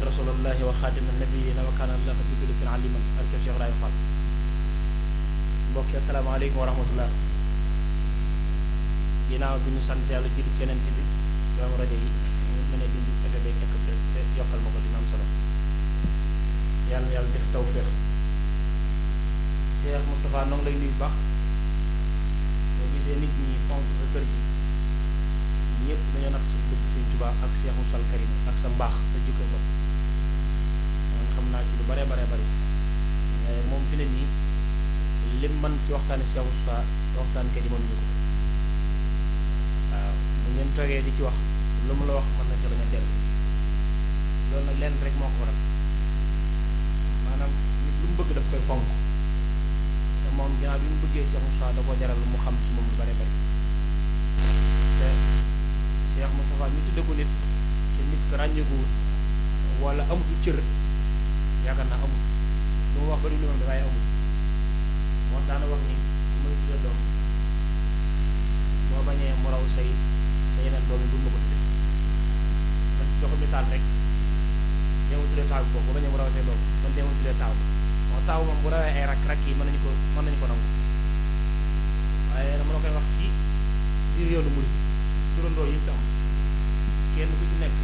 rasulullahi wa xaatiman nabiyina wa kaana allahu bi kulli shay'in aliman barke Cheikh Ibrahima Fall. mbokki asalaamaaleykum wa rahmatullah. ginnaaw bi ñu sant yàlla julli ci Yonent bi borom rajo yi ñu mën a dindi effet beeg ekk bi te yokkal ma ko dina am solo. yàlla na yàlla def tawfeex. Cheikh Moustapha noo ngi lay nuyu bu baax. boo gisee nit ñi fonk sa kër gi ñëpp dañoo natt sa bëgg Sëñ Tuubaa ak Cheikh Moussa al Karim ak sa mbaax sa jikko bopp. man xam naa ci lu bare bare bari moom fi ne nii lim man ci waxtaani Cheikh Moussa waxtaan kat yi mënuñu ko. waaw bu ngeen toogee di ci wax lu mu la wax mën na ca bañ a dellu loolu nag lenn rek moo ko waral maanaam nit lu mu bëgg daf koy fonk te moom ginnaaw bi mu bëggee Cheikh Moussa da ko jaral mu xam ci moom lu bare bari te Cheikh Moustapha ñu tudde ko nit te nit ko ràññeekuwul wala amutu cër yaakaar naa amul lu mu wax bari lu moom dafay amul moo tax na wax ni muy tudde doom boo bañee mu raw say sa yeneen doom yi bu ma ko tudde man jox misaal rek dee ma tuddee taaw bi boobu boo bañee mu raw say doom man dee ma tuddee taaw bi moo taaw moom bu rawee ay rak yi mën nañu ko nangu waaye dama la koy wax ci biir yoonu murid turandoo yi fi am kenn ku ci nekk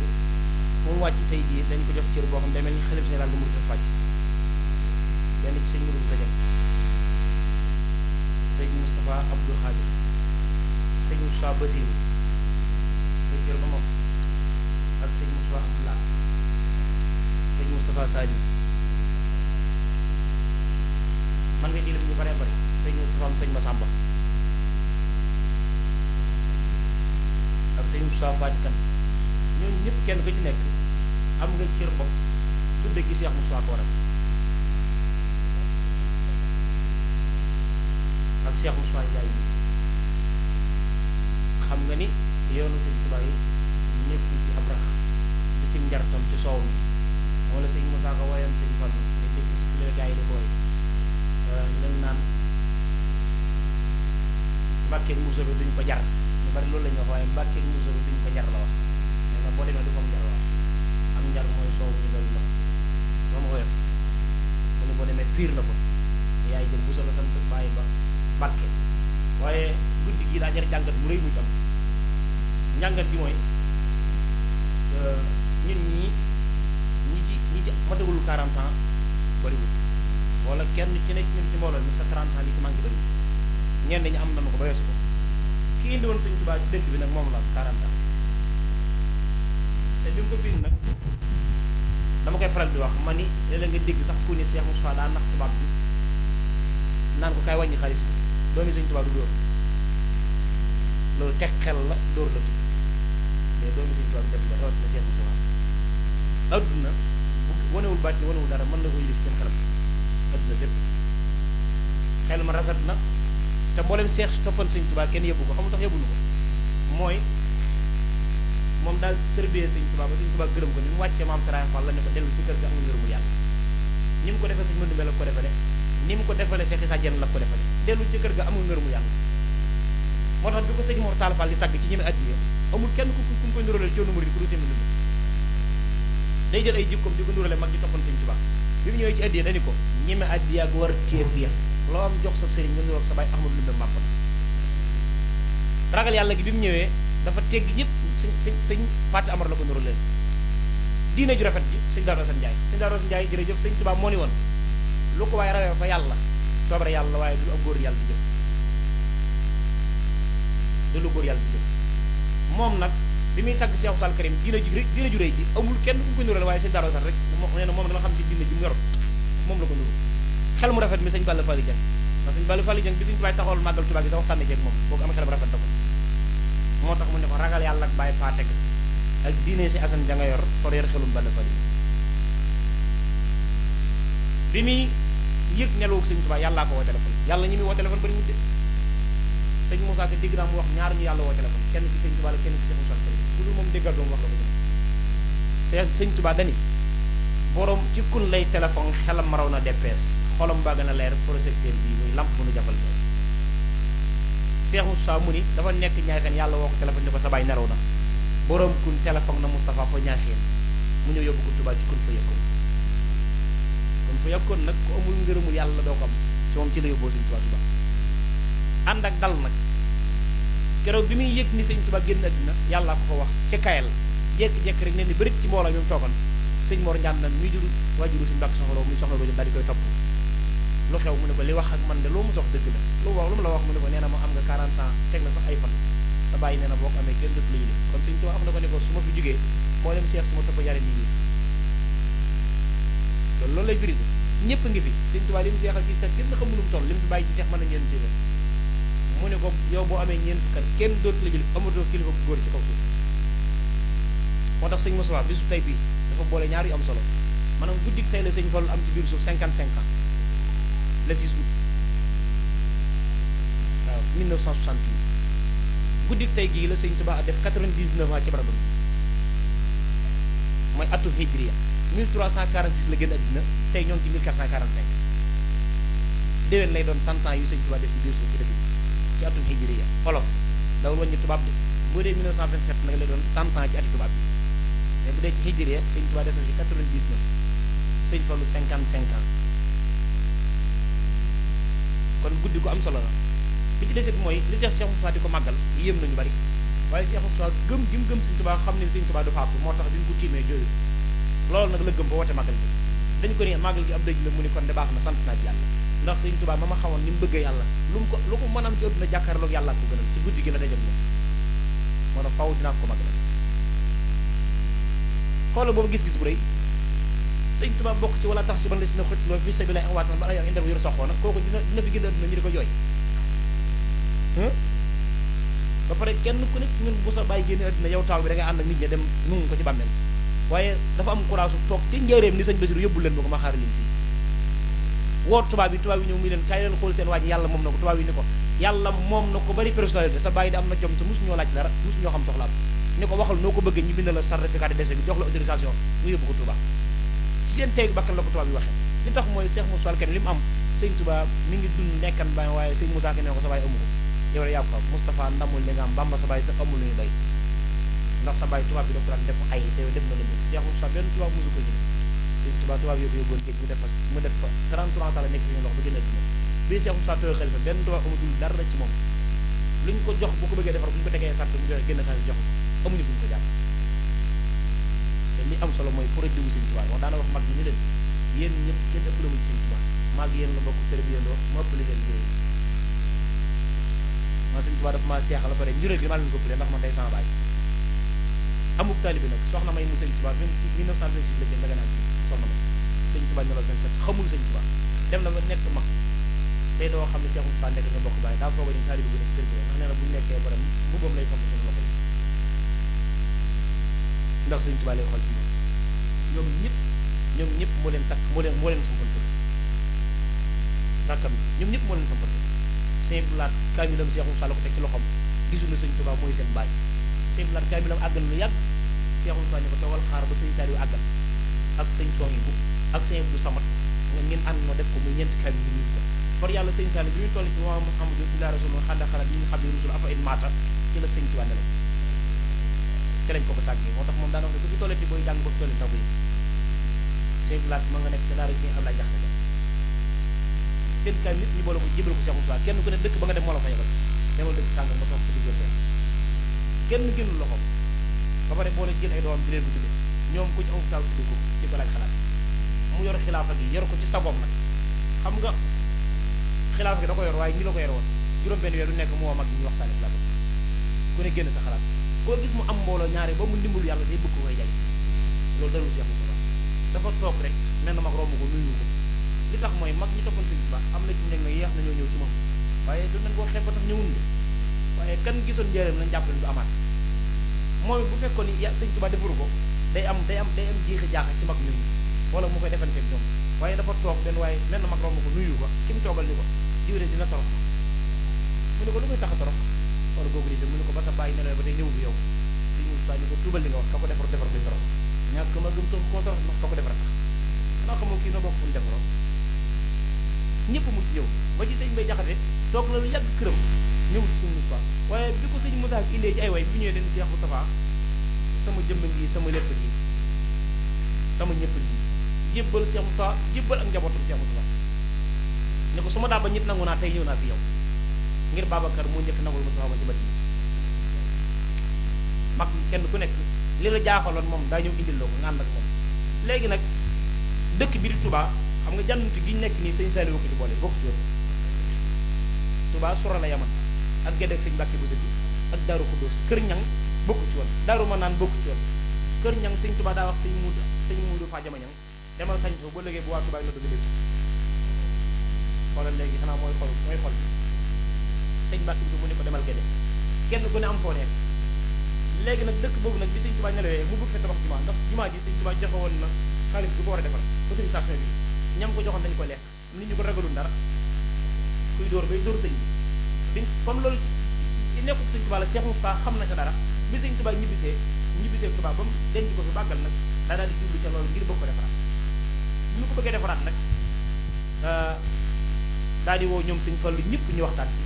moom wàcc tey jii dañ ko jox cër boo xam ne day mel ni xalif général de murid fàcc benn ci sëñ Mourou sa jëm sëñ Moustapha Abdou Khadir sëñ Moussa Basir nga jël ba moom ak sëñ Moussa Abdoulah sëñ Moustapha Sadi man nga dilim ñu bare bari sëñ Moustapha am sëñ Massamba ak sëñ Moussa Fadi Kan ñooñu ñëpp kenn ku ci nekk am nga cër bopp tudde gi Cheikh Moussa ko waral ak Cheikh Moussa Ndiaye yi xam nga ni yoonu sëñ Tuubaa yi ñëpp ci ab rax di ci njartam ci soow mi moo la sëñ Moussa ko woyoon sëñ Fall ne dégg ci la gaa yi di booy leen naan mbàkkeeg muso bi duñ ko jar ñu bari loolu la ñu wax waaye mbàkkeeg muso bi duñ ko jar la wax nee na boo demee du ko am jar wax am njar mooy soow ñu doy ndox moom woyof mu ne boo demee piir la ko yaay jël muso la sant bàyyi ba mbàkke waaye guddi gi daa jar jàngat bu rëy mu am njàngat bi mooy ñun ñi ci matagul 40 ans bariwul wala kenn ci nekk ñun ci mbooloo mi sa 30 ans li ci manqué bariwul ñenn ñi am nañu ko ba weesu ko ki indi woon Sëñ Tuubaa ci dëkk bi nag moom la am 40 ans te bi mu ko bind nag dama koy faral di wax ma ni léeg-léeg nga dégg sax ku ni Cheikh Moussa daa nax tubaab bi naan ko kay wàññi xaalis bi doomi Sëñ Tuubaa du dóor loolu teg xel la dóor la tudd mais doomi Sëñ Tuubaa du def la rawatina Cheikh Moussa adduna bu wanewul bàcc wanewul dara mën na ko yilif seen xelam adduna sépp xel ma rafet na te mboolem seex toppan Sëñ Tuubaa kenn yëbbu ko xamul tax yëbbuñu ko mooy moom daal tërbiyee Sëñ Tuubaa ba Sëñ Tuubaa gërëm ko ni mu wàccee maam Saraay Fall la ne ko dellu ci kër ga am nga ngërëmu yàlla ni mu ko defee Sëñ Mëndumbe la ko defale ni mu ko defalee Cheikh Issa Diène la ko defale dellu ci kër ga am nga ngërëmu yàlla moo tax bi ko sëñ Mor Talla Fall di tàgg ci ñeme addiya amul kenn ku koy nuraleel ci yoonu murid ku dul Sëñ Mëndumbe day jël ay jikkoom di ko nurale mag di toppan Sëñ Tuubaa bi mu ñëwee ci addiya dañu ko ñeme addiya ak war téef ya loo am jox sa sëriñ nga nuroog sa baay Ahmadu Lumbe Mbàmp ragal yàlla gi bi mu ñëwee dafa tegg ñëpp sëñ Faati Amar la ko nuru leen diine ju rafet ji sëñ Daaru Asan Njaay sëñ Daaru Asan Njaay jërëjëf Sëñ Tuubaa moo ni woon lu ko waaye rawee fa yàlla soobare yàlla waaye du ab góor yàlla di jëf du lu góor yàlla di jëf moom nag bi muy tàgg Cheikh Sall Karim diine ju rëy ji amul kenn ku ko nurale waaye sëñ Daaru Asan rek nee na moom dama xam ci diine ji mu yor moom la ko nuru xel mu rafet mi sëñ Balla Fally Dieng ndax sëñ Balla Fally Dieng bi sëñ Tuubaa taxawal màggal Tuubaa gi sax waxtaanee jeeg moom boobu am xel mu rafet da ko moo tax mu ne ko ragal yàlla ak bàyyi faa teg ak diine si Asan ja nga yor for yor xelum Balla Fally bi muy yëg nelawug sëñ Tuubaa yàllaa ko woo téléphone yàlla ñi muy woo téléphone bari ñu de sëñ Moussa Ka dégg naa mu wax ñaar ñu yàlla woo téléphone kenn ci sëñ Tuubaa la kenn ci Cheikh Moussa Ka bu dul moom déggal doom wax la ko sëñ Tuubaa dani borom ci kun lay téléphone xelam raw na DPS xolam baa gën a leer projecteur bii muy lamp mënu jafal bees Cheikh Moussa mu ni dafa nekk ñaaxeen yàlla woo ko téléphone ni ko sa baay neraw na borom kun téléphone na Moustapha fa ñaaxeen mu ñëw yóbbu ko Tuubaa ci kun fa yëkkoon kon fa yëkkoon nag ku amul ngërëmul yàlla doo ko am ci moom ci la yóbboo sëñ Tuubaa ànd ak dal nag keroog bi muy yëg ni sëñ Tuubaa génn àddina yàlla ko wax ci kayal jékki-jékki rek ne ni bërit ci mbooloo mi mu toogoon sëñ Mor Ndianda muy juru waajuru suñu Mbàkke Soxna Lo muy soxna Lo daal di koy topp lu xew mu ne ko li wax ak man de loo mu sox dëgg la lu mu la wax mu ne ko nee na ma am nga 40 ans teg na sax ay fan sa bàyyi nee na boo ko amee kenn dëpp la ñu kon sëñ Tuubaa am na ko ne ko su ma fi jógee moo leen seex su ma topp yare nit ñi loolu lay firi ñëpp ngi fi sëñ Tuubaa li mu seexal ci sax kenn xamul nu mu toll li mu fi bàyyi ci teex mën na ñeen téeméer mu ne ko yow boo amee ñeent fukkat kenn dootu la jël amatoo kilifa bu góor ci kaw suuf moo tax sëñ Moussa bisu tey bii dafa boole ñaar yu am solo maanaam guddik tey la sëñ Fallu am ci biir suuf 55 ans le 6 août waaw 1968 guddik tey gii la sëñ Tuubaa def 99 ans ci barabam mooy atu hijriya 1346 la génn àddina tey ñoo ngi ci 1445 déwén lay doon 100 ans yu sëñ Tuubaa def ci biir suuf ci dëkk bi ci atum hijriya olof dawul wàññi tubaab de bu dee 1927 nag lay doon 100 ans ci ati tubaab bi mais bu dee ci hijriya sëñ Tuubaa def na ci 99 sëñ Fallu 55 ans kon guddi gu am solo la li ci desit mooy li tax Cheikh Moussa di ko màggal yéem nañu bari waaye Cheikh Moussa gëm gi mu gëm sëñ Tuubaa xam ne sëñ Tuubaa du faatu moo tax bi mu ko tiimee jooyu loolu nag la gëm ba wote màggal gi dañu ko ne màggal gi ab dëj la mu ni kon de baax na sant naa ci yàlla ndax sëñ Tuubaa ma xamoon ni mu bëggee yàlla lu ko mën am ci àdduna jàkkaarloog yàlla ko gënal ci guddi gi la dajal moom moo tax faw dinaa ko màggal xoola boobu gis-gis bu rëy sëñ Tuubaa bokk ci wala tax si ban la si na xët loolu fii sa bi lay awaat ba yow indaw yor saxoo nag kooku dina fi génn àdduna ñu di ko jooy ba pare kenn ku nekk ñun bu sa bàyyi génne àdduna yow taaw bi da ngay ànd ak nit ñi dem nungu ko ci bàmmeel waaye dafa am courage toog ci njëreem ni sëñ Basiru yóbbul leen ba ko ma xaar leen fii woor tubaab yi ñëw muy leen kaay leen xool seen waa ji yàlla moom na ko tubaab yi ni ko yàlla moom na ko bari personnalité sa bàyyi di am na jom te mosu ñoo laaj dara mosu ñoo xam soxlaam ni ko waxal noo ko bëggee ñu bind la certificat de décès bi jox la autorisation mu yóbbu ko Touba ci seen teegu bakkan la ko tubaab yi waxee li tax mooy Cheikh Moussa Al Karim li mu am sëñ Touba mi ngi dund nekkan ba waaye sëñ Moussa Ka ne ko sa bàyyi amu ko yow la yàpp ko Moustapha ndamul li nga am Bamba sa bàyyi sax amul lu ñu doy ndax sa bàyyi tubaab bi dafa daan def ay te def na la ñu Cheikh Moussa benn tubaab mosu ko ñu sëñ tubaab yóbbu yóbboon géej mu def fa 33 ans la nekk suñu loxo ba gën a dina bii Cheikh Moussa tooy xalifa benn tubaab amatul dara ci moom luñ ko jox bu ko bëggee defar bu ñu ko tegee sart mu joxe génn xaalis jox amuñu fu ñu ko jàpp te li am solo mooy fora diwu sëñ tubaab wax daana wax mag ñi ni leen yéen ñëpp kenn ëpp la mu ci sëñ tubaab maag yéen la bokk tër bi yéendoo mu ëpp li leen yooyu man sëñ tubaab dafa maa seexal la pare njurée gi maa leen ko ëppale ndax man day sama baay amuk taalibi nag soxna may mu sëñ tubaab 1926 la jël daga naan soxna may sëñ tubaab ñolo 27 xamul sëñ tubaab dem na ba nekk mag tey doo xam ne Cheikh Moussa nekk nga bokk baay daa foog ni taalibi bu nekk kër gi ndax nee na bu ñu nekkee borom mbubbam lay fomp suñu loxo yi ndax sëñ tubaab lay xool ci moom ñoom ñëpp moo leen takk moo leen sampal kër rakkam ñoom ñëpp moo leen sampal kër sëñ blaat kaamilam Cheikh Moussa la ko teg ci loxom gisul ne sëñ tubaab mooy seen baay sëñ blaat kaamilam àggal lu yàgg Cheikh Moussa ni ko toogal xaar ba sëñ Saliou àggal ak sëñ Soñ bu ak sëñ Abdou Samad nga ngeen ànd noo def ko muy ñeenti kaamil ñu ko far yàlla sëñ Saliou bi ñu toll ci waa Muhammadu ila rasul xadda xalaat yi ñu xam ne rusul afa in maata ci la sëñ tubaab nelaw ci lañ ko ko tàggee moo tax moom daana wax ne ku ci tollati booy jàng boobu tolli taw yi sëñ blaat ma nga nekk ca daara sëñ Ablaye Jaxate seen kaamil nit ñu boole ko jébal ko Cheikh Moussa kenn ku ne dëkk ba nga dem moo la fa yebal demal dëkk sàngam nga toog ko diggante kenn génnul loxoom ba pare boole jël ay doomam di leen ko tudde ñoom ku ci am taal tudde ko ci ko laaj xalaat mu yor xilaafa gi yor ko ci sagoom nag xam nga xilaafa gi da ko yor waaye ñi la ko yor woon juróom benn weer du nekk mu woo mag ñu waxtaane xilaafa ku ne génn sa xalaat koo gis mu am mbooloo ñaari ba mu ndimbalu yàlla day bëgg koy jaay loolu dalul Cheikh Moussa dafa toog rek mel na mag romb ko nuyu ko li tax mooy mag ñi toppoon sëñ Tuubaa am na ci nekk nag yéex nañoo ñëw ci moom waaye du nañ koo xeeb ba tax ñëwun de waaye kan gisoon njëriñ lañ jàpp ne du amaat moom bu fekkoon ni sëñ Tuubaa defaru ko day am jiixi jaaxa ci mag ñun wala mu koy defanteeg ñoom waaye dafa toog benn waaye mel na mag romb ko nuyu ko ki mu toogal ni ko jiwre dina torox mu ne ko lu koy tax a torox wala googu di mu ne ko ba sa bàyyi nelawee ba tey ñëwul yow sëñ Moussa ni ko tuubal li nga wax ka ko defar koy torox ñàkk ma gëm koo torox ndax ka ko defar tax xanaa xamoo kii noo bokk fu ñu defaroo ñëpp mu ci ñëw ba ci sëñ Mbay Jaxate toog la lu yàgg këram ñëwul ci sëñ Moussa waaye bi ko sëñ Moussa indee ci ay way bi ñëwee den Cheikh Moustapha sama jëmm gi sama lépp gi sama ñëpp ji jébbal Cheikh Moussa jébbal ak njabootam Cheikh Moussa ne ko su ma daa ba ñit nangu naa tey ñëw naa fi yow ngir Babacar moo njëkk nangul Moussa ba ci Madina mag kenn ku nekk li la jaaxaloon moom daa ñëw indil loo ko nga ànd ak moom léegi nag dëkk bi di Touba xam nga jànnatu gi ñu nekk nii sëñ Saliou ko ci boole bokk ci woon Touba sura la yaman ak Gédé ak sëñ Mbàkke bu sëggi ak Daaru Xuddoos kër ñang bokk ci woon Daaru Manaan bokk ci woon kër ñang sëñ Touba daa wax sëñ muudu fa jama ñang demal sañ foofu ba léegi bu waa Touba la bëgg dégg xoolal léegi xanaa mooy xol bi sëñ Mbàkke bu mu ne ko demal Gédé kenn ku ne am foo nekk léegi nag dëkk boobu nag bi sëñ Touba nelawee mu bëgg fa tabax jumaa ndax jumaa ji sëñ Touba joxe woon na xaalis bi ko war a defar autorisation bi ñam ko joxoon dañu ko lekk nit ñu ko ragalul dara kuy dóor bay dóor sëñ bi comme loolu ci nekkul sëñ Touba la Cheikh Moustapha xam na ca dara bi sëñ Touba ñibbisee Touba ba mu denc ko fi bàggal nag daa daal di jublu ca loolu ngir bëgg ko defaraat bi ñu ko bëggee defaraat nag daal di woo ñoom sëñ Fallu ñëpp ñu waxtaan ci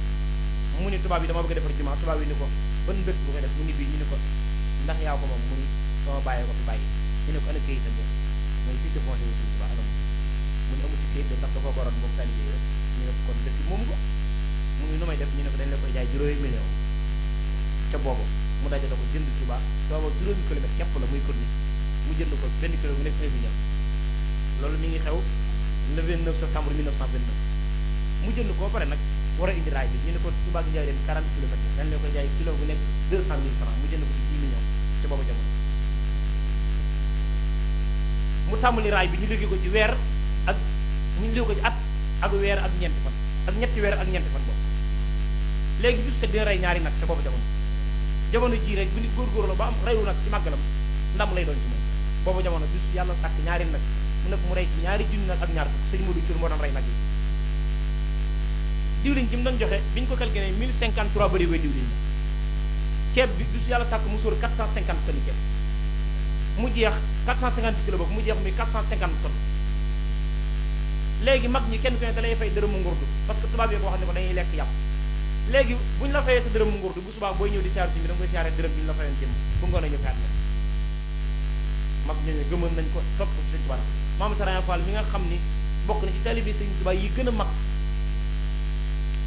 mu ni tubaab yi dama bëgg a defar jumaa tubaab yi ni ko ban dëkk bu koy def mu ni bii ñu ni ko ndax yaa ko moom mu ni sama bàyyee ko fi bàyyi ñu ne ko ana këyit sa mbir mooy fii ci foncé wu sëñ Touba anam mu ni amu ci këyit de ndax dafa goroon moom tànn rek ñu ne ko kon dëkk moom ko mu ni nu may def ñu ne ko dañ la koy jaay juróomi million ca boobu mu dajale ko jënd Touba booba juróomi kilomètre képp la muy corniche mu jënd ko benn kilo bu nekk 1 million loolu mi ngi xew le 29 septembre 1929 mu jënd ko ba pare nag war a indi raay bi ñu ne ko Touba ak Njaaréem 40 kilomètres dañ la koy jaay kilo bu nekk 200 000 francs mu jënd ko ci 10 millions ca booba jamono mu tàmbali raay bi ñu liggéey ko ci weer ak ñu liggéey ko ci at ak weer ak ñeenti fan ak ñetti weer ak ñeenti fan boobu léegi bis set dina rey ñaari nag ca boobu jamono jii rek bu nit góorgóorlu ba am reyu nag ci màggalam ndam lay doon ci moom boobu jamono bis yàlla sàkk ñaari nag mu nekk mu rey ci ñaari junni nag ak ñaar fukk sëñ Modou Thiour moo doon rey nag yi diwlin ji mu doon joxe bi ñu ko calculé 1053 bëri koy diwlin ceeb bi bis yàlla sàkk mu sóor 450 tonnes ceeb mu jeex 450 kilos boobu mu jeex muy 450 tonnes léegi mag ñi kenn ku ne da lay fay dërëmu ngurdu parce que tubaab yi ko wax ne ko dañuy lekk yàpp léegi bu ñu la fayee sa dërëmu ngurdu bu subaa booy ñëw di siyaar si bi da nga koy siyaaree dërëm bi ñu la fayoon jëm bu ngoon a ñu faat la mag ñooñu gëmoon nañ ko topp ko Sëñ Tuubaa Maam Sarañ Fall mi nga xam ni bokk na ci taalibe Sëñ Tuubaa yi gën a mag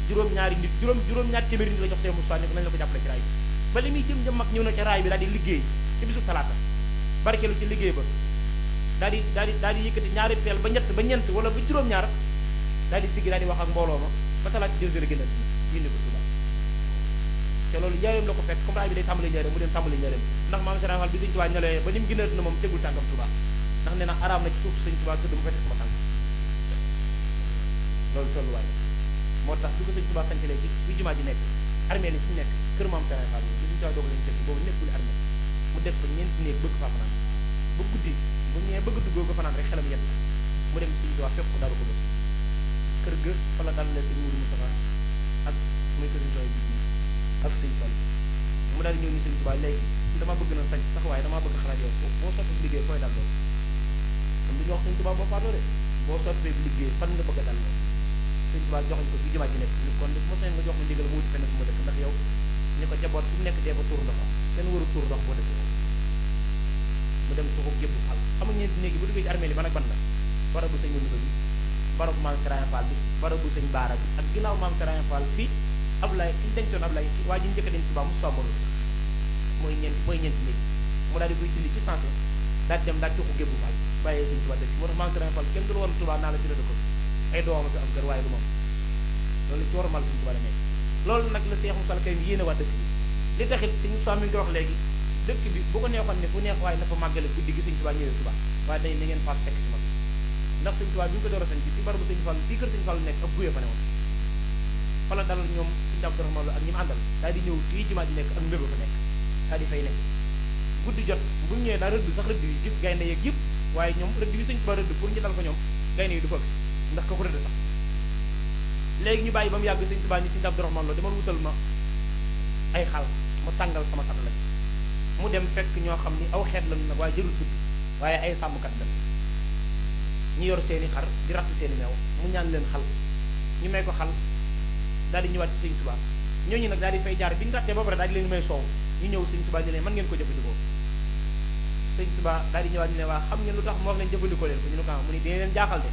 juróom-ñaari nit juróom-ñaari téeméeri nit la jox Sëñ Moussa ne ko nañ la ko jàppale ci raay bi ba li muy jëm mag ñëw na ca raay bi daal di liggéey ci bisu talaata barkeelu ci liggéey ba daal di yëkkati ñaari peel ba ñett ba ñeent wala ba juróom-ñaar daal di siggi daal di wax ak mbooloo ma ba talaata ci 2 heures gën a yónni ko Tuubaa te loolu njaareem la ko fekk comme raay bi day tàmbali njaareem mu dem tàmbali njaareem ndax Maam Sarañ Fall bi Sëñ Tuubaa ñalee ba ni mu gën a na moom tegul tànkam Tuubaa ndax nee na araam na ci suuf Sëñ Tuubaa tëdd mu fekk sama tànk loolu tolluwaay moo tax du ko Sëñ Tuubaa sanc léegi fi jumaa ji nekk armée li fi nekk kër Maam Sarañ Fall bi Sëñ Tuubaa doog lañu tëdd boobu nekkul armée mu def fa ñeenti néeg bëgg faa fanaan ba guddi bu ñëwee bëgg duggoo ko fanaan rek xelam yett mu dem Sëñ Tuubaa fekk ko Daaru Xudoos kër ga fa la dalalee Sëñ Mourou Moustapha ak muy kër Sëñ Tuubaa bi ak Sëñ Fall mu daal di ñëw ni Sëñ Tuubaa léegi dama bëgg na sanc sax waaye damaa bëgg xalaat yow boo sotti liggéey fooy dal loolu am du ñu wax Sëñ Tuubaa boo faatoo de boo sottee liggéey fan nga bëgg a dal loolu Sëñ Tuubaa joxañ ko fi jumaa ji nekk ni kon mo sañ nga jox ma ndigal mu wuti fenn fu ma dëkk ndax yow ñu ko jaboot fu mu nekk dee fa tuur ndox am kenn waru tuur ndox boo dëkk mu dem tuxu gébb xal xam nga ñeenti néegi bu duggee ci armée li ban ak ban la barabu Sëñ Mourou bi barabu Maam Sarañ Fall bi barabu Sëñ Baara bi ak ginnaaw Maam Sarañ Fall fii Ablaye fi ñu dencoon Ablaye waa ji njëkk a denc Tuubaa mu sombalu mooy ñeenti néegi mu daal di koy dindi ci sensé daal di dem daal tuxu gébb xal bàyyee Sëñ Tuubaa dëkk moo tax Maam Sarañ Fall kenn du woon Tuubaa naa la ci la dëkkoon ay doomam fi am kër waaye du moom loolu ci warmal Sëñ Tuubaa la nekk loolu nag la Cheikh Moussa Karim yéene waa dëkk bi li taxit Sëñ Moussa mi ngi wax léegi dëkk bi bu ko neexoon ne fu neex waaye na fa màggale guddi gi Sëñ Tuubaa ñëwee Tuubaa waaye dañ na ngeen paas fekk si mag ndax Sëñ Tuubaa bi ñu ko door a sañ bi fii barabu Sëñ Fall fii kër Sëñ Fall nekk ab guye fa ne woon fa la dalal ñoom Sëñ Abdourahmane Lo ak ñi mu àndal daal di ñëw fii jumaa ji nekk ak mbéba fa nekk daal di fay nekk guddi jot bu ñu ñëwee daal rëdd sax rëdd yi gis gaynde yeeg yëpp waaye ñoom rëdd bi Sëñ Tuubaa rëdd pour ñu dal ko ñoom gaynde yi du ko gis ndax ko rëdd tax léegi ñu bàyyi ba mu yàgg Sëñ Tuubaa ñi Sëñ Abdourahmane Lo demal wutal ma ay xal ma tàngal sama kat lañ mu dem fekk ñoo xam ni aw xeet lañu nag waaye jërul tudd waaye ay sàmmkat lañ ñu yor seeni xar di ratt seeni meew mu ñaan leen xal ñu may ko xal daal di ñëwaat ci Sëñ Tuubaa ñooñu nag daal di fay jaar bi ñu rattee ba pare daal di leen may soow ñu ñëw Sëñ Tuubaa ni leen mën ngeen ko jëfandikoo sëñ Tuubaa daal di ñëwaat ñu ne waa xam ngeen lu tax mu wax leen jëfandikoo leen ko ñu ne ko mu ni dina leen jaaxal de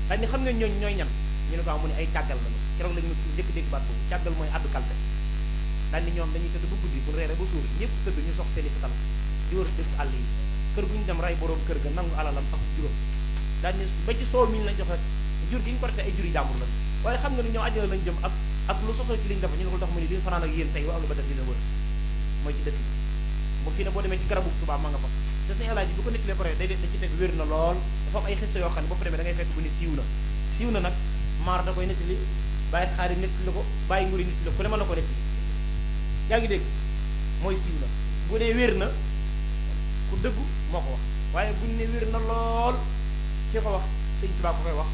daal ni xam ngeen ñooy ñan ñu ne ko mu ni ay càggal la keroog lañu njëkk dégg baat boobu càggal mooy addu kalpe daal ni ñoom dañuy tëdd bu guddi bu reere ba suur ñëpp tëdd ñu sox seeni fital di wër dëkk àll yi kër gu ñu dem rey boroom kër ga nangu alalam ak juróom daal ni ba ci soow mi ñu lañ joxe jur gi ñu ko rete ay jur yi jàmbur lañ waaye xam nga ni ñoom àjjana lañ jëm ak lu sosoo ci liñ defa ñu ne ko tax mu ni liñ fanaan ak yéen tey wa am lu ba def dina wër mooy ci dëkk bi bu fii ne boo demee ci garabu Tuubaa ma nga fa te sëñ Alaaji bu ko nettalee pare day da ci teg wér na lool dafa am ay xissa yoo xam ne boo fa demee da ngay fekk bu ni siiw na nag maar da koy nettali bàyyi xaari nettali ko bàyyi nguri nettali ko ku ne mën na ko nettali yaa ngi dégg mooy siiw na bu dee wér na ku dëggu moo ko wax waaye buñ ne wér na lool ki ko wax sëñ Tuubaa ko koy wax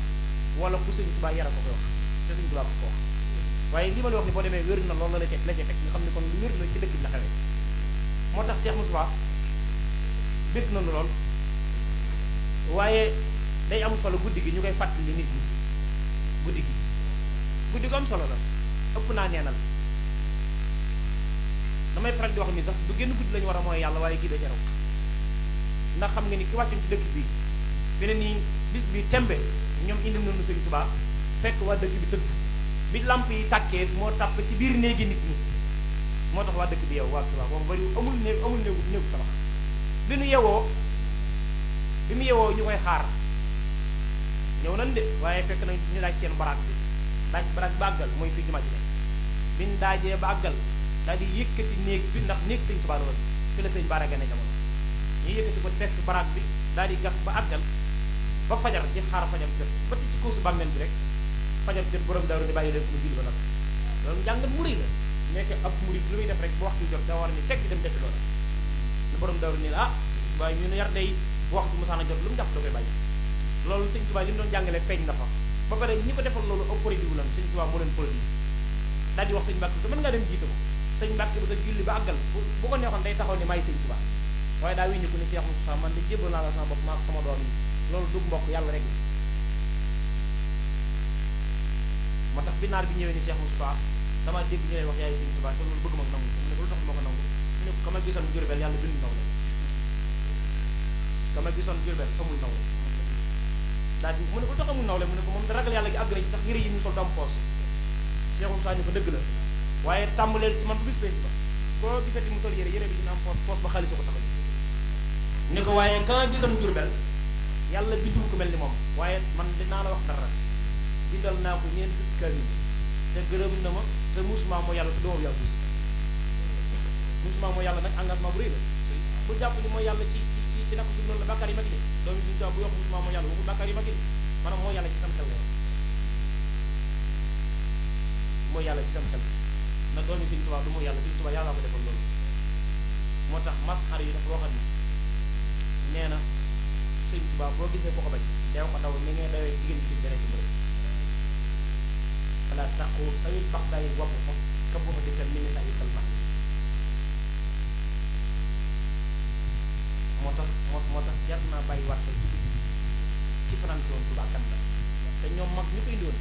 wala ku sëñ Tuubaa yara ko koy wax te sëñ Tuubaa ko ko wax waaye li ma la wax ni boo demee wér na lool la ca teg nga xam ne kon lu wér la ci dëkk bi la xewee moo tax Cheikh Moussa bég nañu lool waaye day am solo guddi gi ñu koy fàttali nit ñi guddi gu am solo la ëpp naa neenal damay faral di wax ni sax du génn guddi lañu war a mooy yàlla waaye gii da jaraw ndax xam nga ni ki wàccoon ci dëkk bi feneen nii bis bi tembe ñoom indi nañu Sëñ Tuubaa fekk waa dëkk bi tëdd bi lamp yi tàkkee moo tàpp ci biir néegi nit ñi moo tax waa dëkk bi yow waa Tuubaa moom bari amul néegu tabax bi mu yewoo ñu koy xaar ñëw nañ de waaye fekk nañ ñu daaj seen baraag bi ba àggal mooy fii jumaa ji ne biñ daajee ba àggal daal di yëkkati néeg bi ndax néeg Sëñ Tuubaa la woon fi la sëñ Bara gane jamono ñu yëkkati ko def fi baraag bi daal di gas ba àggal ba fajar di xaar fajar jot ba ci koosu bàmmeel bi rek fajar jot borom daaru di bàyyi leen ko mu julli ba nag loolu njàngat mu rëy la nekk ab murid lu muy def rek bu waxtu jot daa war ni teg dem defi loola lu borom daaru ni la waaye ñu ne yar day bu waxtu musaana jot lu mu jàpp da koy bàyyi loolu Sëñ Tuubaa li mu doon jàngale feeñ na fa ba pare ñi ko defal loolu au produit lan Sëñ Tuubaa moo leen produit daal di wax sëñ Mbàkke mën ngaa dem jiite ko sëñ Mbàkke ba sa julli ba àggal bu ko neexoon day taxaw ni maay Sëñ Tuubaa waaye daa wiñu ko ni Cheikh Moussa man de jébbal naa la sama bopp maa sama doom yi loolu du mbokk yàlla rek moo tax bi naar bi ñëwee ni Cheikh Moussa dama dégg ñu lay wax yaay Sëñ Tuubaa te loolu bëgg ma nangu mu ne ko lu tax moo ko nangu mu ne ko ka ma gisoon Jurbel yàlla bind naw la ka ma gisoon Jurbel amul naw daal di mu ne ko tax amul nawle mu ne ko moom da ragal yàlla gi àgg na ci sax yëre yi mu sol du am poos Cheikh Moussa ñu ko dëgg la waaye tàmbaleel ci man bu bis penc ba koo gisati mu sol yëre bi dina am poos ba xaalis ko tax a ne ko waaye ka nga gisoon Jurbel yàlla bindul ko mel ni moom waaye man dinaa la wax dara bindal naa ko ñeent fukki kaamil te gërëm na ma te musuma moo yàlla te doomu yàlla musuma moo yàlla nag engagement bu rëy la bu jàpp ni mooy yàlla ci naka su noonu la bàkkaar yi mag yi doomu suñu taw bu wax musuma moo yàlla waxul bàkkaar yi mag yi maanaam moo yàlla ci sam xel la mooy yàlla ci sam xel na doomi Sëñ Tuubaa du mooy yàlla Sëñ Tuubaa yàlla ko defal loolu moo tax masxar yi dafa waxat ni nee na Sëñ Tuubaa boo gisee ko bañ deew ko daw ni ngay dawee jigéen ci dere ci mbërëb xalaat taxu sayul bax day wopp ko ka boma dikkal mi ni sa yikkal bax moo tax jar naa bàyyi waat ci guddi ci fanaan si woon Tuubaa kan la te ñoom mag ñu koy indiwoon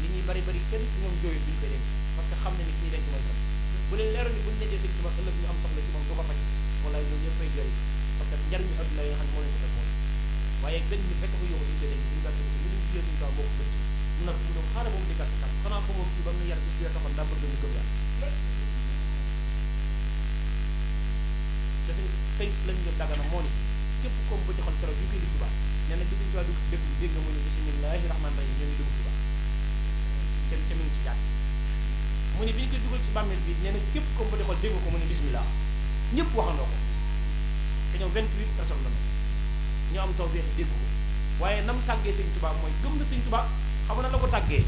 li ñuy bari kenn ñoom jooyu duñu koy denc parce que xam ne ni kii denc mooy kan bu leen leeroon ni buñu nekkee Sëñ Tuubaa ëllëg ñu am soxla ci moom du ko faj wala ñoom ñëpp koy jooy parce que njariñu adduna yi nga xam ne moo leen ko def moom waaye benn nit fekk ko yóbbu duñu koy denc duñu gàtt ko ñu duñ jiyee Sëñ Tuubaa moo ko bëcc mu nag mu doon xaaral moom di gàtt kam xanaa ko moom kii ba mu yar bis bi taxoon daa bëgg ñu gëm yàlla te sëñ lañu jël dagana moo ni képp comme ba joxoon keroog bi koy di Tuubaa nee na bi Sëñ Tuubaa dugg ci dëkk bi dégg nga mu ne bismillaahi rahmaani rahiim ñoo ngi dugg Tuubaa ca mi ngi ci jàkk mu ne bi ñu koy dugal ci bàmmeel bi nee na képp comme ba joxoon dégg nga ko mu ne bismillah ñëpp waxandoo ko te ñoom 28 personnes la ñu am taw beex dégg ko waaye nam tàggee Sëñ Tuubaa mooy gëm na Sëñ Tuubaa xam na la ko tàggee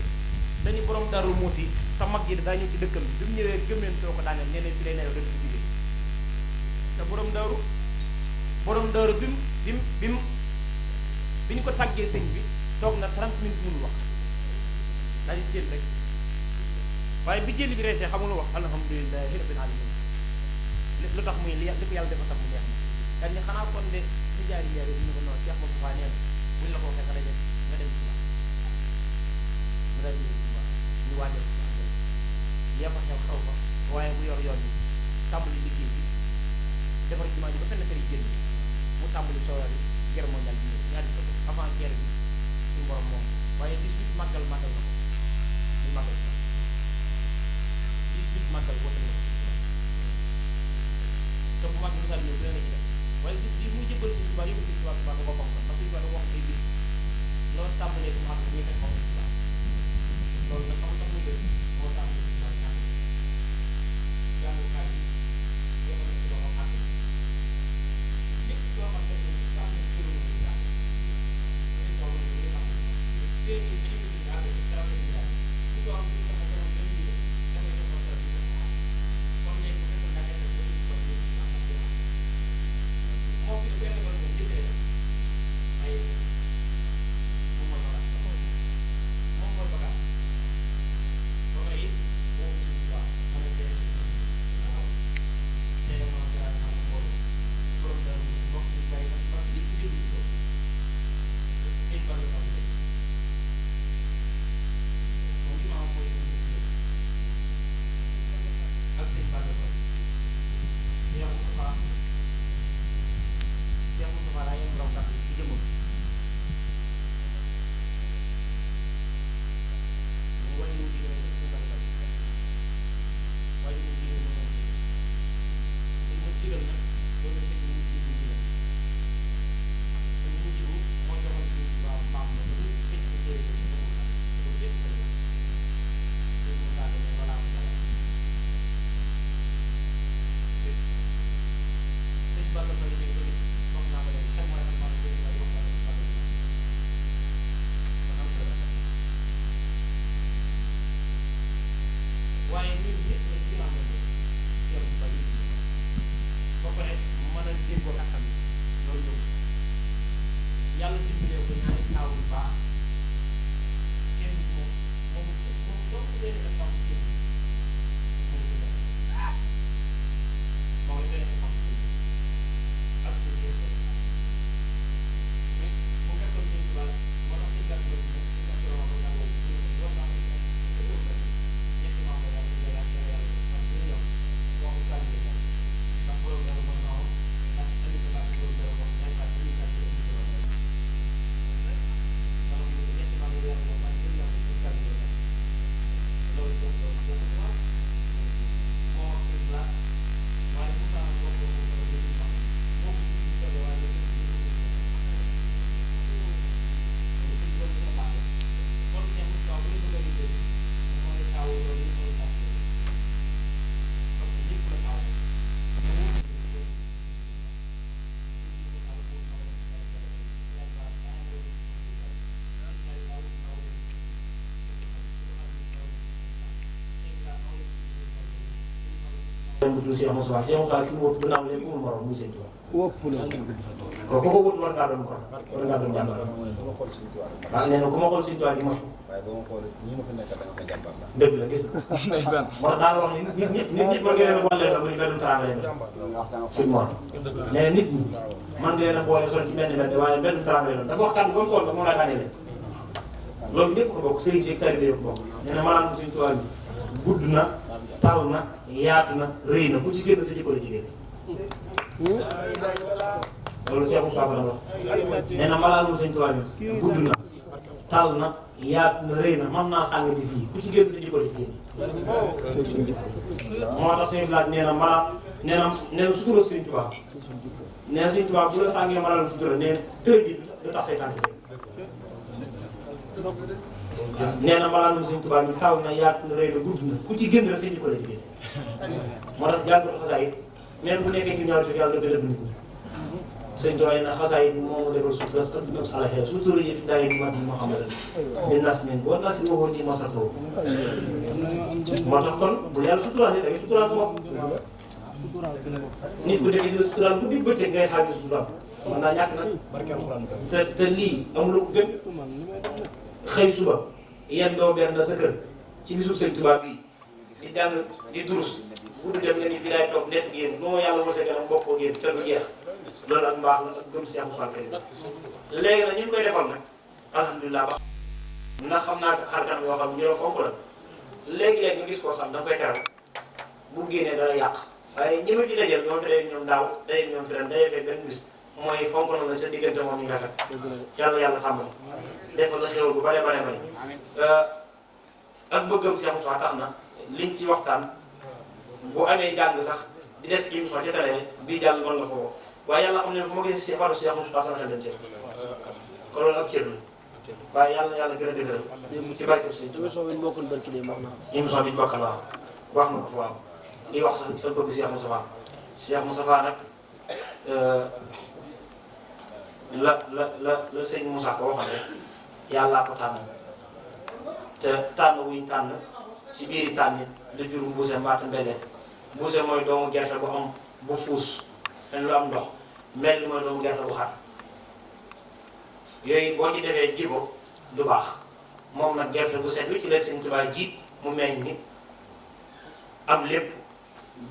dañu borom Daaru Muuti sa mag yi daa ñëw ci dëkkam bi mu ñëwee gëm leen too ko daaneel nee na fi lay neew dañ ko jigéen te borom daaru bi ñu ko tàggee sëñ bi toog na 30 minutes mënul wax daal di jël rek waaye bi jël bi reesee xamul wax alhamdulilahi rabbil alamin lu tax muy li ko yàlla dafa tax mu neex na daal ni xanaa kon de ñu jaari yaare bi ñu ko noonu Cheikh Moustapha nee na buñ la ko waxee nga dem mu daal di ñu waajal yee fa xew fa waaye bu yor yoon bi tàmbali liggéey bi defar jumaa ji ba fenn kër yi génn mu suñu borom moom waaye 18 màggal na ko muy màggal 18 màggal woote na ko te bu mag misaal ñëw dina la ci def waaye bi muy jëbbal Sëñ Tuubaa yóbbu Sëñ Tuubaa da ko fonk ndax Sëñ Tuubaa da wax ay biir loolu tàmbalee bu mu àgg ñuy fekk moom islam loolu nag xam tax mu jël moo tàmbalee ci wàllu jàngukaay yi yéen a ci loxo àgg lépp loo xam ne daal di ci loolu ci daal seen tool yi ñu xam ne tey jii dañu ko ci àgg ci dara ci daal ku ko am ci sama borom dañu ñu da ngay defal dara ci sama comme léegi bu fekkoon da ngay def ba ci ko ci am ak yow moo fi benn borom bu jëkkee ay moom mooy bagaas moom mooy bagaas ba may it moom ci waaw xamante ne waaw c'est le moment daal xam nga borom daal mbokk ci bàyyi ak ba li ci déglu ko sëñ Ba la xam ne moom li ma am mooy seen mbokk ak sëñ Ba la ko Cheikh Moustapha daa yem raw tax ci jëmmam mu wàññi wu jigéen ñi suñu bàyyi wàññi wu jigéen ñi moom dañ ko jigal nag loolu la fekk mu jiw bu jigal te mu jiw moo joxoon suñu tubaab maam la ba lépp fekk ko téere ko ci dëgg loolu lépp ko def te mu saa demee wala mu dara sëñ Balla fa la jóge wax naa ko léegi xel mooy xam naa ne bëri na yoo xam ne man am na la waaye ñun ñëpp nag ci la am la Cheikh Moussa yi ba pare mën a déggoo ak xam loolu ñëw yàlla dimbalee ko ñaari taaw yu baax kenn moom donc benn exemple ci moom ci def moo ngi benn exemple ci ak seen yëpp mais bu fekkoon seen tubaab moo tax seen gàtt la ci nekk seen gàtt la wax naa loolu wax naa ko ñetti membre daal di yàlla ak yàlla ak ñu ñëw waxu tànn bi ndax borom dara mën naa wax ndax andi ko laaj borom dara wax ñaari laaj ñu laaj andi ko laaj ndax ñetti membre yàlla wax man jël naa ko seen tànn bi loolu donc moo wax seen laaj waaye bu saa bokk ko ko ñu ci xam moom ci ci ko waaye ñu ci kon Cheikh Moustapha bu ñu bëgg a liggéey mooy taw loolu mooy taw parce que ñëpp la taw Cheikh Moustapha ki mu wut gannaaw léegi mu morom muy sëñ Tuubaa ko ko wut war ngaa doon ko war ngaa doon jàmbar waaw nee na ku ma xool sëñ Tuubaa di mos dëgg la gis nga moo daal wax ni nit mën nga leen a boole la bu ñu benn teraanga leen suñ moor nee na nit ñi mën nga leen a boole sol ci benn mbedd waaye benn teraanga leen dafa wax kàddu ba mu sol ba moo laa daanee leen loolu ñëpp ko bokk sëriñ si ak taalibe ko bokk nee na maanaam sëñ Tuubaa bi gudd na taw na yaatu na rëy na ku ci génn sa jikko la jigéen loolu Cheikh Moussa la wax nee na malaanu sëñ Tuubaa bi gudd na taw na yaatu na rëy na mën naa sàng di fii ku ci génn sa jikko la jigéen moo tax sëñ Blaat nee na malaa nee na sutura sëñ Tuubaa nee na sëñ Tuubaa bu la sàngee malaanu sutura nee na tërëj bi du tax say tànk nee na malaanu sëñ Tuubaa bi taw na yaatu na rëy na gudd na ku ci génn rek sa jikko la jigéen moo tax jàngatu xasaayit même bu nekkee ci ñaawte fi yàlla dëgg dëgg nit ñi sëñ Tuubaa na xasaayit bi moo ma defal sutura parce que du ñëw si àllaxee sutura yi fi daay bi mat moo xamante ne di nas min boo nas waxoon ni masatoo moo tax kon bu yàlla suturaal da ngay suturaal sa bopp nit ku nekk dina suturaal bu dig bëccëg ngay xaar suturaal mën naa ñàkk nag te lii amul ko gën xëy suba yenn doo benn sa kër ci bisu sëñ Tuubaa bii di jàng di durus bu du dem nga ni fii laay toog nekk génn bu ma yàlla wërsëg am bokkoo génn te du jeex loolu ak mbaax la ak gëm Cheikh Moussa Karim léegi nag ñu ngi koy defal nag alhamdulilah ba ndax xam naa xarkanam yoo xam ne ñu la fonk la léegi-léegi nga gis koo xam da nga koy teral bu génnee dana yàq waaye ñi ma fi dajeel ñoom fi day ñoom daaw day ñoom fi ren day fekk benn bis mooy fonk na la sa diggante moom ñu rafet yàlla yàlla sàmm defal la xéwal bu bare bare bare ak bëggam Cheikh Moussa tax na liñ ci waxtaan bu amee jàng sax di def émission ci télé bii jàll mën nga ko waaye yàlla xam ne fu ma gisee si faru Cheikh Moussa sama xel dem ci kon loolu ak cër la waaye yàlla gën a dëgëral ci barke sëñ émission bi ñu bokkul barki de wax naa émission bi ñu bokkal waaw wax na ko fa waaw di wax sa bëgg Cheikh Moustapha Cheikh Moustapha nag la sëñ Moussa ko waxoon rek yàllaa ko tànn te tànn wuñ tànn ci biir tànn da jur mbuuse mbaata mbellee mbuuse mooy doomu gerte bu am bu fuus dañ lu am ndox mel ni mooy doomu gerte bu xar yooyu boo ci defee ji ko du baax moom nag gerte bu set bi ci leen sëñ Tuubaa ji mu meññ ni am lépp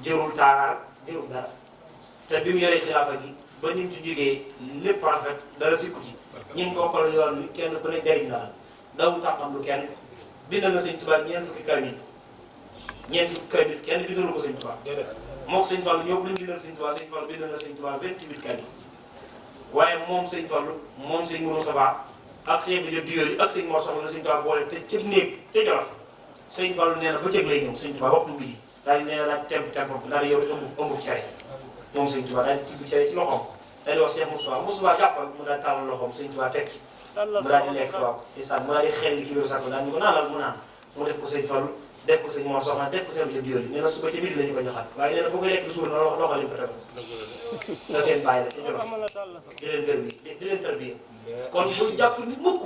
jërul taaraar jërul dara te bi mu yoree xilaafa gi ba ni mu ci jógee lépp rafet dara sikku ci ñi mu bokkal yoon wi kenn ku ne jariñ la dawul tàqam lu kenn bindal na sëñ Tuubaa ñeent fukki kamil kenn bindalu ko sëñ Tuubaa mook sëñ Fallu ñoo luñ bindal sëñ Tuubaa sëñ Fallu bindal na sëñ Tuubaa 28 kamil waaye moom sëñ Fallu moom sëñ Mourou Safa ak sëñ bi jël digal yi ak sëñ Mor Soxna la sëñ Tuubaa boole te ca néeg ca Jolof sëñ Fallu nee na ba cëg lay ñëw sëñ Tuubaa waxtu bi daal di nee na daal temp daal di yow ëmb cere moom sëñ Tuubaa daal di tibb cere ci loxoom daal di wax Cheikh Moustapha jàppal mu daal di tàllal loxoom sëñ Tuubaa teg ci mu daal di lekk waaw isaan mu daal di xel ci biiru saako daal ñu ko naanal mu naan mu def ko sëñ Fallu def ko sëñ Mor Soxna def ko sëñ bi jël nee na suba ci midi la ñu ko joxaat waaye nee na bu koy lekk du suur na loxo lañu ko tegal da seen bàyyi la ci Jolof di leen gër bi di leen tërbiye kon bu jàpp ni mukk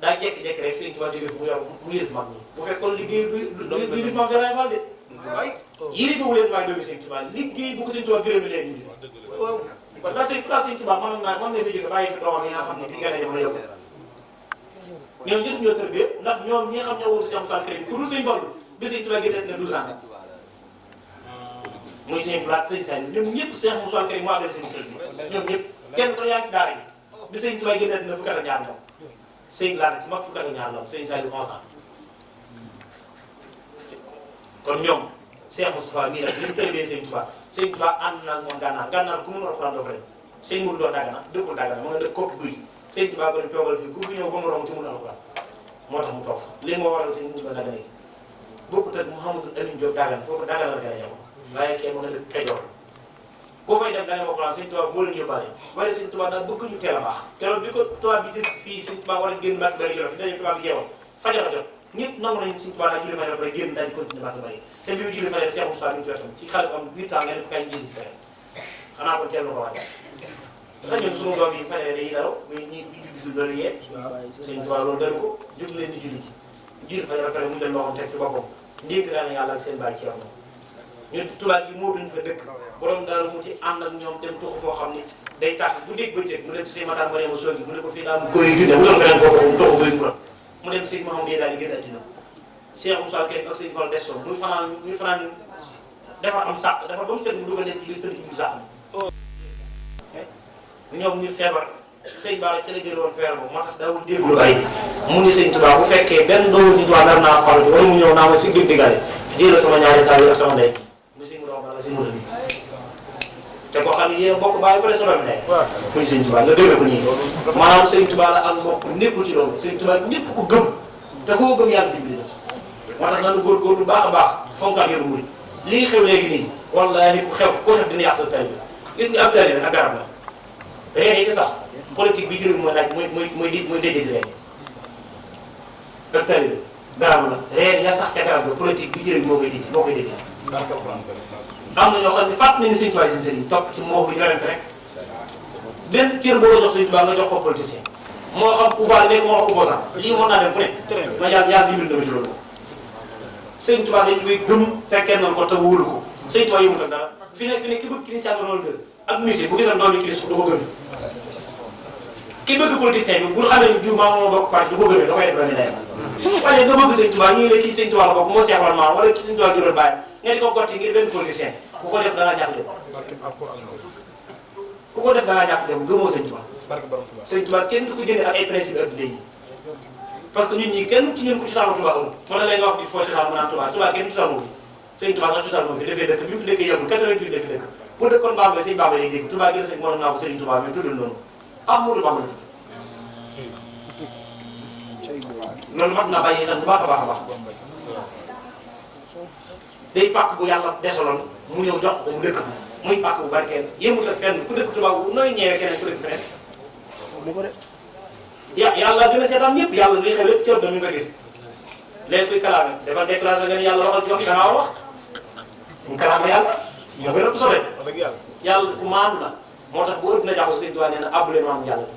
daa jékki-jékki rek sëñ Tuubaa jóge mu yor mu yilif mag ñi bu fekkoon liggéey du yilif maam Serigne Fall de yilifu leen maay doomi sëñ Tuubaa liggéey bu ko sëñ Tuubaa gërëm leen yilif waaw daa sëñ Tuubaa mën na fi jóge bàyyi fi doomam yi nga xam ne bi gën a jamono yëpp ñoom ñëpp ñoo tërbiye ndax ñoom ñi nga xam ñoo wóoru Cheikh Moussa Karim ku dul sëñ Fallu bi sëñ Tuubaa génne na 12 ans muy sëñ Blaat sëñ Saliou ñoom ñëpp Cheikh Moussa Karim moo àggal seen kër bi ñoom ñëpp kenn ko yaa ngi daara ji bi sëñ Tuubaa génne na fukki at ak ñaar ñoom sëñ Blaat ci mag fukki at ak ñaar ñoom sëñ Saliou 11 ans kon ñoom Cheikh Moustapha mii nag ñu tërbiyee sëñ Tuubaa ànd na moom gànnaar ku mun alxuraan doo fa dem sëñ Mourou Dóor Dagana dëkkul Dagana mu nga dëkk Kokki Guy sëñ Tuubaa ko ne toogal fii ku fi ñëw ba mu romb ci mun alxuraan moo tax mu toog fa li moo waral sëñ Mourou Dóor Dagana gi bokkut ak Mouhamadou Amine Diop Dagana kooku Dagana la gën a jamono waaye kee mu nga dëkk Kajoor ku fay dem da nga alxuraan sëñ Tuubaa moo leen yóbbaale wala sëñ Tuubaa daal bëgg ñu teel a baax keroog bi ko tubaab bi jël fii sëñ Tuubaa war a génn Mbàkke Bari Jolof dañu tubaab bi jeewal fajar a jot ñëpp nangu nañu sëñ Tuubaa daal julli fajar ba génn daal di continuer Mbàkke Bari te bi mu julli fajar Cheikh Moussa mi ngi ci wetam ci xale bu am 8 ans nga ne ko kañ julli ci fajar xanaa kon teel na ko waaj ndax ñun sunu doom yi fajaree dañuy dalaw muy ñi julli si loolu yee sëñ Tuubaa loolu dalu ko jóg leen di julli ci julli fajar pare mu jël loxoom teg ci boppam ndénk daal na yàlla ak seen baay Ceerno ñun tubaab yi moo duñ fa dëkk borom daal mu ci ànd ak ñoom dem tuxu foo xam ni day tax bu dégg bëccëg mu dem ci sëñ Matar Mariama Soogi mu ne ko fii daal mu koy junne mu doon feneen foofu mu toxu bëy mu dem sëñ Mahamadou yi daal di génn addina Cheikh Moussa Karim ak sëñ Fall des fa muy fanaan defar am sàq defar ba mu set mu dugal leen ci biir tëdd ci biir sàq bi ñoom ñu feebar sëñ Bara ca la jël woon feebar boobu moo tax daawul dégg lu bari mu ni sëñ Tuubaa bu fekkee benn doomu sëñ Tuubaa nar naa xoolati wala mu ñëw naa ma si gën digale jëlal sama ñaari taal yi ak sama ndey mu sëñ mu doom bala sëñ mu bi te koo xam ne yéen bokk bàyyi ko de sa doomi ndey muy sëñ Tuubaa nga dëgg ko nii maanaam sëñ Tuubaa la ak mbokk nekkul ci loolu sëñ Tuubaa ñëpp ko gëm te koo gëm yàlla dimbali la moo tax nanu góorgóorlu bu baax a baax fonkaat yoonu murid li ngi xew léegi nii wallaahi ku xew dina yàqtal tali bi gis nga ab tali bi ak garab la reen yi ci sax politique bi juróom mooy laaj mooy déjati reen ab tali bi garab la reen ya sax ca garab la politique bi juróom moo koy déjati am na ñoo xam ne fàtt nañu sëñ Tuubaa seen sëriñ topp ci moo bi yorente rek benn cër boo jox sëñ Tuubaa nga jox ko politicien moo xam pouvoir nekk moo xam opposant lii mën naa dem fu ne ma yàlla dimbali dama ci loolu sëñ Tuubaa dañu koy gëm fekkee nañ ko te wóolu ko sëñ Tuubaa yëmut ak dara fi nekk ki bëgg christian noonu gën ak musée bu gisoon doomi Christ du ko gëm ki bëgg politicien bi bu xamee ni diw maa moo bokk parti du ko gëmee da koy def la ni day waaye nga bëgg sëñ Tuubaa ñu ngi ne kii sëñ Tuubaa la bokk moo seexal maam wala kii sëñ Tuubaa jural bàyyi nga di ko gotti ngir benn politicien ku ko def da ngaa ñàkk dem ku ko def da ngaa ñàkk dem gëmoo sëñ Tuubaa sëñ Tuubaa kenn du ko jëndee ak ay principe adduna yi parce que ñun ñii kenn ci ñun ku ci saanu Tuubaa amul moo tax lay nga wax di foo ci saanu mu naan Tuubaa kenn ci saanu fi sëñ Tuubaa sax ci saanu fi dafay dëkk bi mu fi dëkk yàggul 88 la fi dëkk bu dëkkoon Bambey sëñ Bambey lay dégg Touba gi la sëñ mënoon naa ko Serigne Touba mais tuddul noonu Ahmadou Bamba loolu mat na bàyyi xel bu baax a baax a baax day pàkk bu yàlla desaloon mu ñëw jox ko mu dëkk fa muy pàkk bu barkeel yëmut ak fenn ku dëkk Touba bu nooy ñeewee keneen ku dëkk feneen yàlla gën a seetaan ñëpp yàlla li xew lépp cër da ñu ko gis léegi kuy kalaame dafa déclaration nga ne yàlla waxal ci wax dangaa wax mu kalaame yàlla ñoo gën a ëpp solo yàlla ku maandu la moo tax bu ëpp na jaxu sëñ Tuubaa nee na abbu leen maam yàlla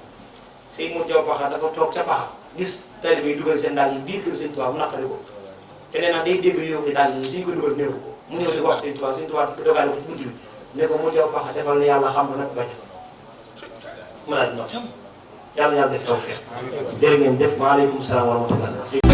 sëñ mu jaw paxa dafa toog ca paxa gis tali bi dugal seen daal yi biir kër sëñ Tuubaa mu naqari ko te nee na day dégg yooyu daal yi fi ñu ko dugal néew ko mu ñëw di wax sëñ Tuubaa dogale ko ci buntu bi ne ko mu jaw paxa defal yàlla xam nag bañ mu daal di yàlla def tawfeex jërë ngeen jëf waaleykum salaam wa rahmatullah